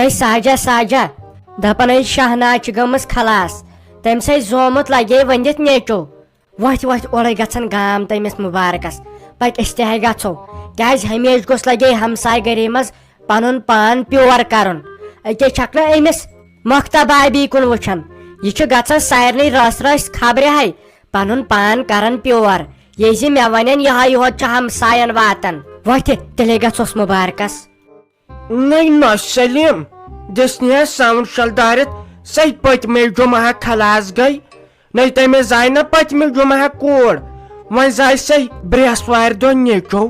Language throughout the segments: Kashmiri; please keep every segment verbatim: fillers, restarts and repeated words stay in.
اے ساجہ، ساجہ، دپان ٲسۍ شہناز چھِ گٔمٕژ خلاص، تٔمۍ سٕے زومُت لگے ؤنِتھ نیچو۔ وۄتھِ وۄتھِ اورے گژھن گام تٔمِس مُبارکس، پتہٕ أسۍ تہِ ہے گژھو۔ کیازِ ہمیشہِ گوٚژھ لگے ہمساے گٔری منٛز پنُن پان پیور کرُن۔ أکے چھکھ نہ أمِس مۄختہ بابی کُن وٕچھان، یہِ چھُ گژھان سارنٕے رس رس خبرِ ہے پنُن پان کران پیور۔ یہِ زِ مےٚ ونن یہے یوت چھُ ہمساین واتان۔ وۄتھِ تیٚلے گژھوس مُبارکس۔ نٔے نۄش سلیٖم، دِس نہٕ ساوُنٛڈ شل دٲرِتھ، سۄے پٔتمہِ جمعہ خلاص گٔے۔ نٔے تٔمِس زاے نہ پٔتمہِ جمعہ کوٗر، وۄنۍ زاے سۄے برٛیسوارِ دۄہ نیٚچو۔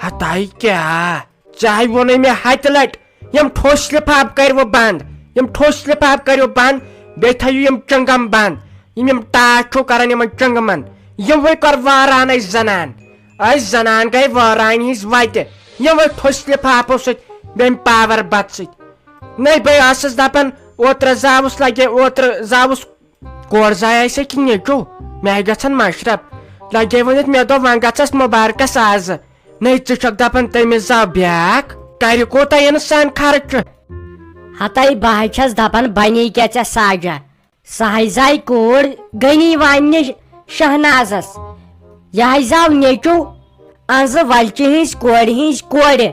ہتاے کیٛاہ، ژےٚ ہاے ووٚنُے مےٚ ہتہِ لٹہِ، یِم ٹھوٚس لِفاف کٔرِو بنٛد، یِم ٹھوٚس لِفاف کٔرِو بنٛد، بیٚیہِ تھٲیِو یِم چنٛگم بنٛد۔ یِم یِم ٹاس چھِو کران یِمن چنٛگمن، یِموٕے کٔر وٲران أسۍ زنان۔ أسۍ زنان گٔے وٲرانہِ ہِنٛز وتہِ، یِموٕے ٹھوٚسۍ لِفافو سۭتۍ، بیٚیہِ پاور بتہٕ سۭتۍ۔ نَے بہٕ ٲسٕس دپان، اوترٕ زاوُس لگے، اوترٕ زاوُس کورِ زایہِ آسہِ کہِ نیٚچو، مےٚ گژھن مشرف۔ لگے ؤنِتھ مےٚ دوٚپ وۄنۍ گژھس مُبارکس آزٕ۔ نَے ژٕ چھکھ دپان تٔمِس زاو بیٛاکھ، کرِ کوٗتاہ انسان خرچہٕ؟ ہتے بہٕ ہاے چھس دپان بنی کیٛاہ ژےٚ ساجہ؟ سۄ ہاے زاے کوٗر غنی واننہِ شہنازس۔ یہِ ہاے زاو نیٚچو انزٕ ولچہِ ہٕنٛز کورِ ہٕنٛز کورِ۔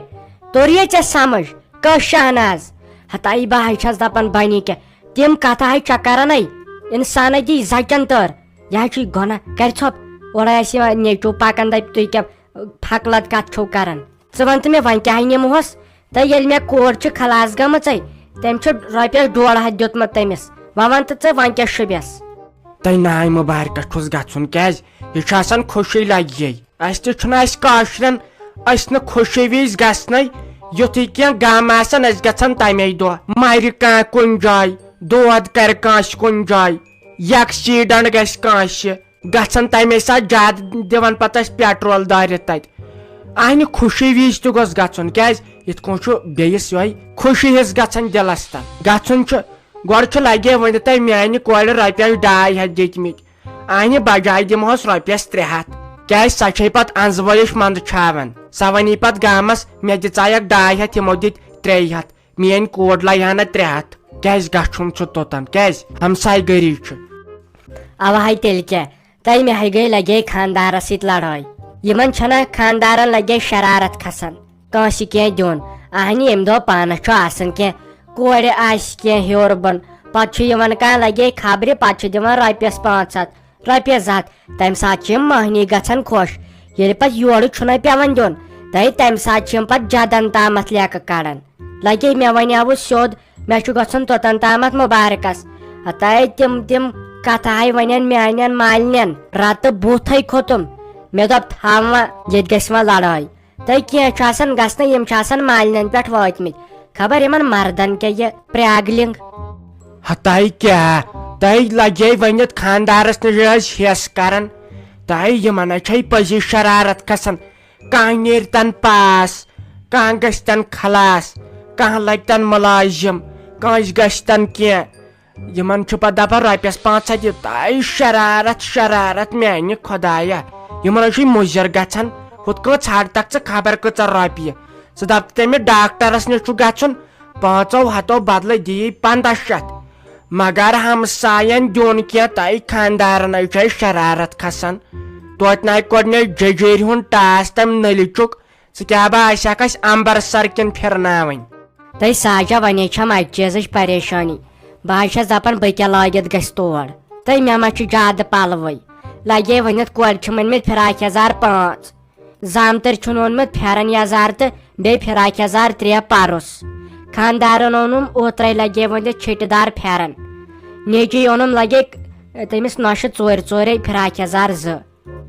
توٚر یے ژےٚ سمجھ؟ کٔژ شہناز؟ ہتاے بہٕ ہاے چھس دپان بنی کیٛاہ؟ تِم کتھٕ ہاے چھےٚ کران ہے انسانس دی زچن تٲر۔ یہِ ہاے چھُے گۄناہ۔ کرِ ژھۄپ، اورے آسہِ یِوان نیٚچو پکان دپہِ تُہۍ کیٛاہ پھکلت کتھ چھِو کران؟ ژٕ وَن تہٕ مےٚ وۄنۍ کیٛاہ نِمہوس؟ تہٕ ییٚلہِ مےٚ کورِ چھِ خلاص گٔمٕژے، تٔمۍ چھُ رۄپیَس ڈۄڑ ہَتھ دیُتمُت تٔمِس۔ وۄنۍ وَن تہٕ ژٕ وۄنۍ کیٛاہ شوٗبٮ۪س؟ تۄہہِ ناے مُبارکَس چھُس گژھُن، کیٛازِ یہِ چھُ آسان خوشی لگہِ یے۔ اَسہِ تہِ چھُنہٕ اَسہِ کٲشرٮ۪ن، أسۍ نہٕ خوشی وِزِ گژھنَے، یُتھُے کینٛہہ غم آسان، أسۍ گژھن تَمے دۄہ۔ مَرِ کانٛہہ کُنہِ جایہِ، دود کَرِ کٲنٛسہِ کُنہِ جایہِ، ایکسیڈنٹ گژھِ کٲنٛسہِ، گژھن تمے ساتہٕ زیادٕ دِوان پتہٕ اسہِ پیٹرول دٲرِتھ تتہِ۔ اہنہِ خوشی وِزِ تہِ گوٚژھ گژھُن، کیازِ یِتھ کٔنۍ چھُ بیٚیِس یۄہے خوشی ہِش گژھان دِلس تل۔ گژھُن چھُ، گۄڈٕ چھُ لگے ؤنِتھ تۄہہِ میانہِ کورِ رۄپیس ڈاے ہتھ دِتمٕتۍ، اہنہِ بجاے دِمہوس رۄپیس ترٛےٚ ہتھ، کیازِ سۄ چھے پتہٕ انزٕ وٲلِس منٛدٕ چھاوان۔ سۄ ونی پتہٕ گامس، مےٚ دِژایکھ ڈاے ہتھ، یِمو دِتۍ ترٛے ہتھ، میٲنۍ کوٹ لایہِ ہا نہٕ ترٛےٚ ہتھ، کیازِ گژھُن چھُ توٚتن، کیازِ ہمساے گٔری چھُ۔ اوا ہے تیٚلہِ کیٛاہ؟ تۄہہِ مےٚ ہے گٔے لگے خاندارس سۭتۍ لڑٲے۔ یِمن چھنہ خاندارن لگے شرارت کھسان کٲنٛسہِ کینٛہہ دیُن۔ اہنہِ ییٚمہِ دۄہ پانس چھُ آسان کینٛہہ، کورِ آسہِ کینٛہہ ہیوٚر بۄن، پتہٕ چھُ یِوان کانٛہہ لگے خبرِ، پتہٕ چھُ دِوان رۄپیس پانٛژھ ہتھ، رۄپیس زٕ ہتھ۔ تمہِ ساتہٕ چھِ یِم مٔہنی گژھان خۄش، ییٚلہِ پتہٕ یورٕ چھُنہ پٮ۪وان دیُن، تہٕ تمہِ ساتہٕ چھِ یِم پتہٕ جدن تامتھ لیکہٕ کڑان۔ لگے مےٚ ونیاوُس سیوٚد، مےٚ چھُ گژھُن توٚتن تامتھ مُبارکس۔ ہتاے تِم تِم کتھٕ ہاے ونن میانٮ۪ن مالنٮ۪ن، رتہٕ بُتھ ہے کھوٚتُم۔ مےٚ دوٚپ تھاو وۄنۍ، ییٚتہِ گژھِ وۄنۍ لڑٲے۔ تہٕ کینٛہہ چھُ آسان گژھنہٕ، یِم چھِ آسان مالنٮ۪ن پٮ۪ٹھ وٲتمٕتۍ۔ خبر یِمن مردن کیٛاہ یہِ پرٛاگلِنگ۔ ہتاے کیٛاہ، تۄہہِ لگے ؤنِتھ خاندارس نِش ٲسۍ ہٮ۪س کران۔ تۄہہِ یِمن ہے چھے پٔزی شرارت کھسان۔ کانٛہہ نیرِ تن پاس، کانٛہہ گژھِ تن خلاص، کانٛہہ لگہِ تن مُلازِم، کٲنٛسہِ گژھِ تن کینٛہہ۔ یِمن چھُ پتہٕ دپان رۄپیس پانٛژھ ہتھ دِ۔ تۄہہِ شرارت، شرارت میانہِ خۄدایا۔ یِمن ہے چھُے مُضر گژھان، ہُتھ کٔنۍ ژھانڈتکھ ژٕ خبر کۭژاہ رۄپیہِ۔ ژٕ دپ تٔمِس ڈاکٹرس نِش چھُ گژھُن، پانٛژو ہتو بدلہٕ دِیی پنٛداہ شتھ۔ مگر ہمساین دیُن کینٛہہ، تۄہہِ خاندارن ہے چھے شرارت کھسان۔ توتہِ ناے کوٚڑ مےٚ ججیرِ ہُنٛد ٹاس تمہِ نٔلہِ چُک۔ ژٕ کیٛاہ با آسہِ ہکھ اسہِ امبرسر کِنۍ پھرناوٕنۍ؟ تۄہہِ ساجا ونے چھم اکہِ چیٖزٕچ پریشٲنی۔ بہٕ حظ چھس دپان بہٕ کیٛاہ لٲگِتھ گژھِ تور؟ تہٕ مےٚ ما چھُ زیادٕ پلوٕے؟ لگے ؤنِتھ کورِ چھِ مٔنمٕتۍ فراک یزار پانٛژھ۔ زامتٕرۍ چھُن اوٚنمُت پھٮ۪رن یزار تہٕ بیٚیہِ فراک یزار ترٛےٚ پرُس۔ خاندارن اوٚنُم اوترے لگے ؤنِتھ چھِٹہِ دار پھٮ۪رن۔ نیٚچی اوٚنُم لگے تٔمِس نۄشہِ ژورِ ژورے فراک یزار زٕ۔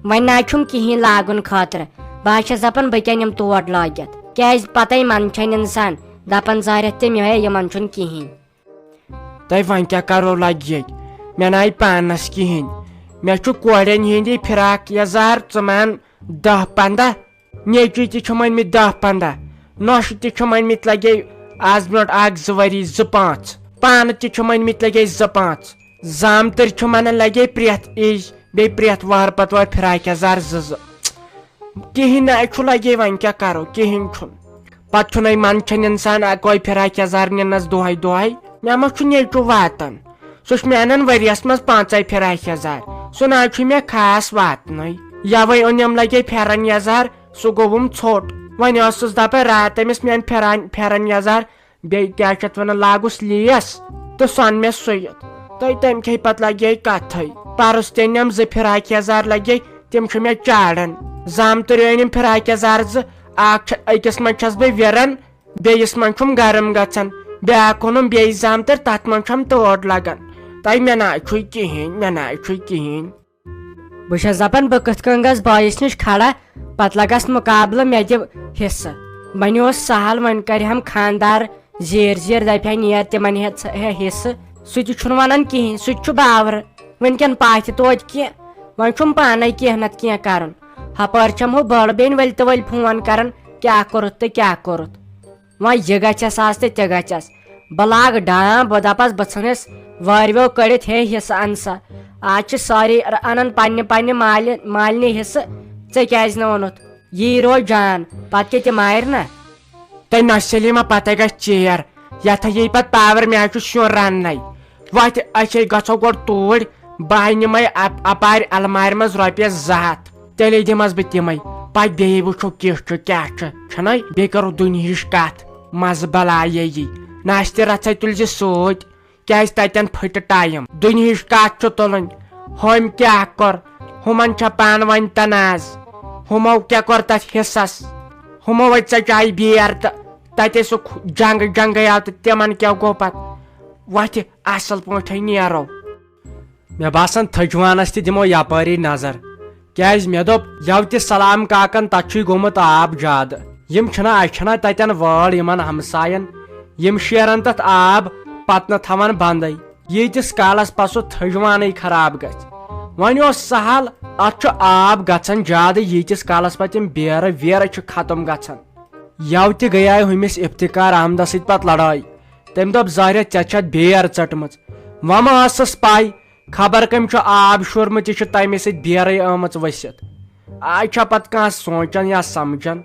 وۄنۍ نہ چھُم کِہیٖنۍ لاگُن خٲطرٕ۔ بہٕ حظ چھَس دَپان بہٕ کیٛاہ نِمہٕ تور لٲگِتھ، کیٛازِ پَتَے منٛدچھَن اِنسان، دَپان ظٲہرَتھ تہِ مےٚ ہے یِمَن چھُنہٕ کِہیٖنۍ۔ تۄہہِ وۄنۍ کیٛاہ کَرو لَگہِ ییٚتہِ؟ مےٚ نہ آیہِ پانَس کِہیٖنۍ۔ مےٚ چھُ کورٮ۪ن ہِنٛدی فراک یَزار ژٕ مان دَہ پنٛداہ، نیٚچِوۍ تہِ چھِم أنۍمٕتۍ دَہ پنٛداہ، نۄشہِ تہِ چھِم أنۍمٕتۍ لَگے آز برٛونٛٹھ اَکھ زٕ ؤری زٕ پانٛژھ، پانہٕ تہِ چھِم أنۍمٕتۍ لَگے زٕ پانٛژھ، زامتٕرۍ چھِم اَنان لَگے پرٛٮ۪تھ عیٖذ بیٚیہِ پرٛٮ۪تھ وہر پتہٕ وہر فراک یزار زٕ زٕ۔ کِہیٖنۍ نہٕ، اَتہِ چھُ لگے، وۄنۍ کیٛاہ کرو، کِہیٖنۍ چھُنہٕ۔ پتہٕ چھُنَے منٛدچھان انسان اکوے فراق یزار نِنس دۄہے دۄہے۔ مےٚ ما چھُ نیٚچو واتان؟ سُہ چھُ مےٚ انان ؤریس منٛز پانٛژے فراق یزار۔ سُہ نہ حظ چھُ مےٚ خاص واتنٕے۔ یوے اوٚنم لگے پھٮ۪رن یزار، سُہ گوٚوُم ژھوٚٹ۔ وۄنۍ ٲسٕس دپان راتھ أمِس میانہِ پھٮ۪رن، پھٮ۪رن یزار بیٚیہِ کیٛاہ چھِ اَتھ وَنان، لاگُس لیس تہٕ سۄن مےٚ سُیِتھ۔ تہٕ تَمہِ کھے پَتہٕ لَگے کَتھٕے۔ پَرُس تہِ أنِم زٕ فِراک یَزار لَگے، تِم چھِ مےٚ چاران۔ زامتٕرۍ أنِم فِراک یَزار زٕ، اَکھ چھِ، أکِس منٛز چھَس بہٕ وِران، بیٚیِس منٛز چھُم گرم گژھان۔ بیٛاکھ اوٚنُم بیٚیہِ زامتٕرۍ، تَتھ منٛز چھَم تۭر لَگان۔ تَے مےٚ نہ چھُے کِہیٖنۍ، مےٚ نہ چھُے کِہیٖنۍ۔ بہٕ چھَس دَپان، بہٕ کِتھ کٔنۍ گژھٕ بٲیِس نِش کھڑا، پَتہٕ لَگَس مُقابلہٕ، مےٚ دِ حصہٕ۔ وۄنۍ اوس سہل، وۄنۍ کَرِ ہم خانٛدار زیٖر زیٖر، دَپہِ ہا، "نیر تِمَن ہٮ۪تھ ژٕ، ہے حصہٕ۔" سُہ تہِ چھُنہٕ وَنان کِہیٖنۍ، سُہ تہِ چھُ باورٕ۔ وٕنۍکٮ۪ن پاتھِ توتہِ کینٛہہ، وۄنۍ چھُم پانَے کینٛہہ نَتہٕ کینٛہہ کَرُن۔ ہَپٲرۍ چھَم ہُہ بٔڑ بیٚنہِ ؤلۍ تہٕ ؤلۍ فون کَران، کیٛاہ کوٚرُتھ تہٕ کیٛاہ کوٚرُتھ۔ وۄنۍ یہِ گژھٮ۪س آز تہٕ تہِ گژھٮ۪س۔ بہٕ لاگہٕ ڈام، بہٕ دَپَس، بہٕ ژھٕنَس وٲروِیو کٔڑِتھ، ہے حصہٕ اَن سا۔ آز چھِ سٲری ر-، اَنان پنٛنہِ پنٛنہِ مالہِ، مالنہِ حصہٕ، ژےٚ کیٛازِ نہٕ اوٚنُتھ؟ یی روزِ جان، پَتہٕ کیٛاہ تہِ مارِ نہ۔ تۄہہِ نۄشہِ سلیمہ پَتَے گژھِ ژیر، یَتھ یی پَتہٕ پاوَر، مےٚ حظ چھُ سیُن رَننَے۔ وۄتھ، أسۍ گژھو گۄڈٕ توٗرۍ، بہٕ نِمَے اَپ-، اَپارِ اَلمارِ منٛز رۄپیَس زٕ ہَتھ، تیٚلے دِمَس بہٕ تِمَے۔ پَتہٕ بیٚیہِ وٕچھو کِژھ چھُ، کیٛاہ چھُ، چھُنَے؟ بیٚیہِ کَرو دُنہِچ کَتھ، مَزٕ بَلایے یی۔ ناشتہِ رَژھَے تُلزِ سۭتۍ، کیٛازِ تَتٮ۪ن پھٕٹہِ ٹایم۔ دُنہِچ کَتھ چھُ تُلٕنۍ، ہُمۍ کیٛاہ کوٚر، ہُمَن چھا پانہٕ ؤنۍ تنازٕ، ہُمو کیٛاہ کوٚر تَتھ حِصَس، ہُمو وَتہِ ژَچاے بیر تہٕ تَتے سُہ کھُ-، جنٛگ جنٛگَے آو تہٕ تِمَن کیٛاہ گوٚو پَتہٕ؟ وۄتھِ، اَصٕل پٲٹھۍ نیرو۔ مےٚ باسان، تھٔجوانَس تہِ دِمو یَپٲری نظر، کیٛازِ مےٚ دوٚپ، یَوٕ تہِ سلام کاکَن، تَتھ چھُے گوٚمُت آب زیادٕ۔ یِم چھِنہ، اَسہِ چھِنہ تَتٮ۪ن وٲر یِمَن ہمسایَن، یِم شیرَن تَتھ آب، پَتہٕ نہٕ تھاوان بنٛدٕے۔ ییٖتِس کالَس پَتہٕ سُہ تھٔجوانٕے خراب گژھِ۔ وۄنۍ اوس سہل، اَتھ چھُ آب گژھان زیادٕ، ییٖتِس کالَس پَتہٕ یِم بیرٕ ویرٕ چھِ ختم گژھان۔ یَوٕ تہِ گٔیے ہُمِس افتخار احمدَس سۭتۍ پَتہٕ لڑٲے۔ تٔمۍ دوٚپ، "ظاہرہ، ژےٚ چھَتھ بیر ژٔٹمٕژ۔" وۄنۍ ما ٲسٕس پَے، خبر کٔمۍ چھُ آب شوٗرمُت، یہِ چھُ تَمے سۭتۍ بیرٕے آمٕژ ؤسِتھ۔ آز چھا پَتہٕ کانٛہہ سونٛچان یا سَمجھان؟